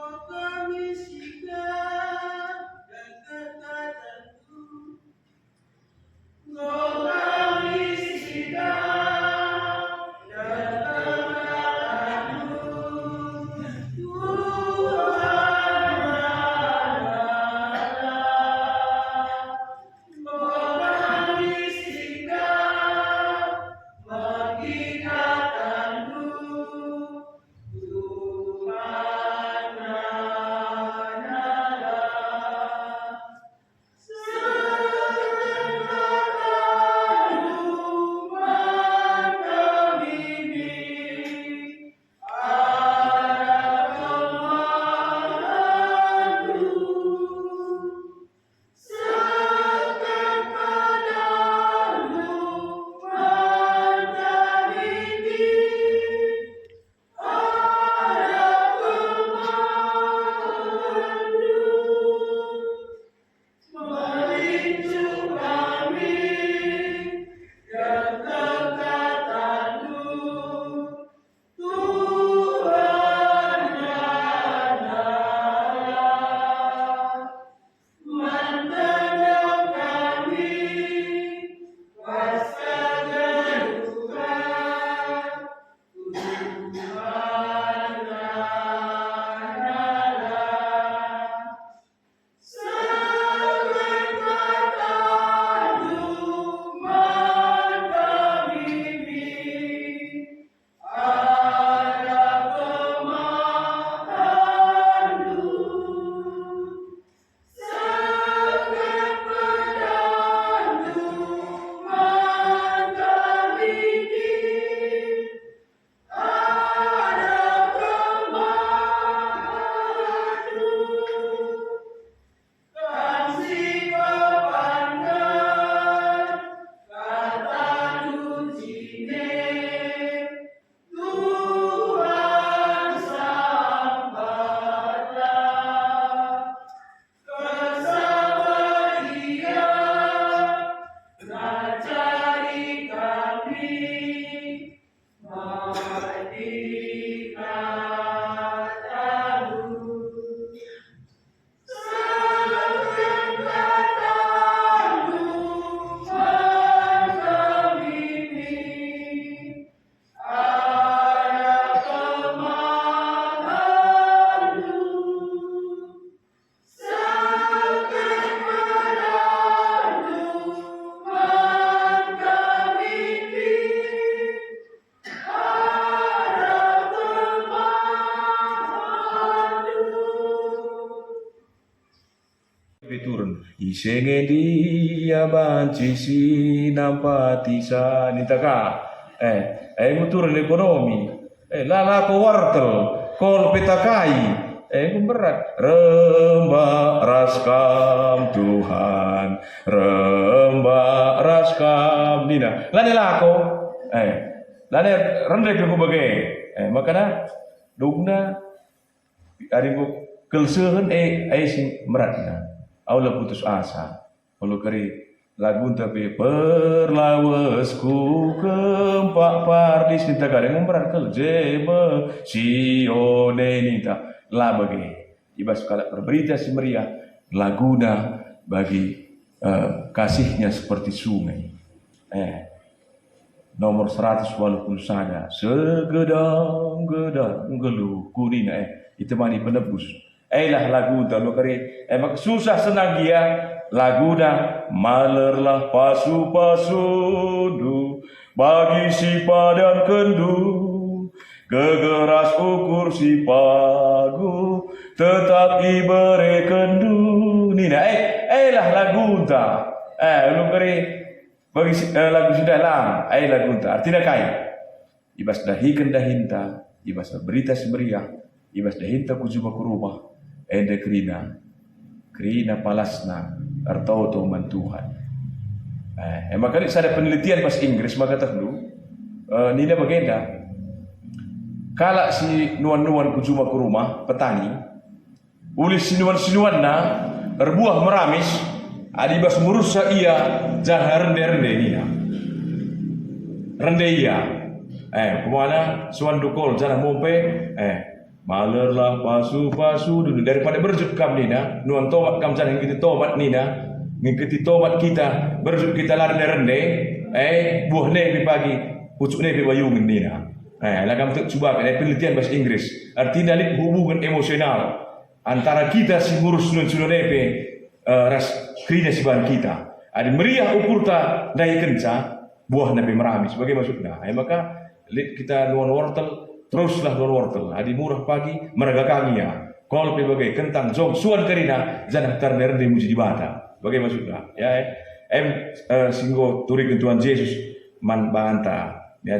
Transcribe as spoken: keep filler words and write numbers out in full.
Kami sidah dan kekataku. Kami sidah dan kekataku. Tuhan Allah. Tuhan Allah, man tanda kami, kuasa galuhken, Tuhan Allah. Turun. Ise nge ndia banci si nampati sa ninta ka. Eh, eh, enggo turun ekonomi. Eh, la lako wartel, kol pe takai. Eh, enggo mberat. Rembak ras Kam, Tuhan, rembak ras Kam, nina. Lanai lako. Eh, lanai rende pe ku bage. Eh, makana dungna Adi enggo kelsehen e, e si meratna. Aula putus asa. Aula kari lagunta pe, "Perlawesku kempak pardis," ninta kari enggo merat kal, "Jeme Sion e," ninta. La bage. I bas kalak perberita si meriah, laguna bagi, eh, kasihnya seperti sungai. Eh, nomor seratus waluh puluh sada, segedang-gedang nggeluhku nina, eh, itemani penebus. Eh, lah lagunta alu kari, eh, maka susah senang gia, laguna, "Malerlah pasu-pasundu bagi si padankenndu, gegeras ukur si pagu tetap iberekenndu," nina, eh, eh, lah lagunta, eh, alu kari, Bagi si, eh, lagu si dalam, ai lagunta. Artina kai? I bas dahiken dahinta, i bas berita si meriah, i bas dahinta ku juma ku rumah, enda kerina, kerina palasna ertoto man Tuhan. Eh, e maka lit sada penelitian bas Inggris maka tehndu, eh, nina bagenda, kalak si nuan-nuan ku juma ku rumah, petani, Ulih sinuan-sinuanna erbuah meramis, adi bas murusna ia janah rende-rende nina. Rende ia. Eh, umpamana suan dukol janah mompe, eh, Malerlah pasu-pasu dulu daripada berjup kam nina, nuan tobat kam janah ngiketi tobat nina, ngiketi tobat kita, berjup kita la rende-rende, eh, buah nepe pagi, pucuk nepe bayungen nina. Eh, la kam tek cubaken, eh, penelitian bahasa Inggris. Artina lit hubungan emosional antara kita si ngurus nuan sulo nepe, eh, ras kerina si bahan kita. Adi meriah ukurta ndahikenca, buahna pe meramis. Bage maksudna? Eh, maka lit kita nuan wortel, teruslah nuan wortel. Adi murah pagi, merga kami ya. Kol pe bage, kentang, jong, suan kerina, janah tarende-rende muji Dibata. Bage maksudna? Ya, eh. Em, eh, si enggo turiken Tuhan Jesus man banta. Ya,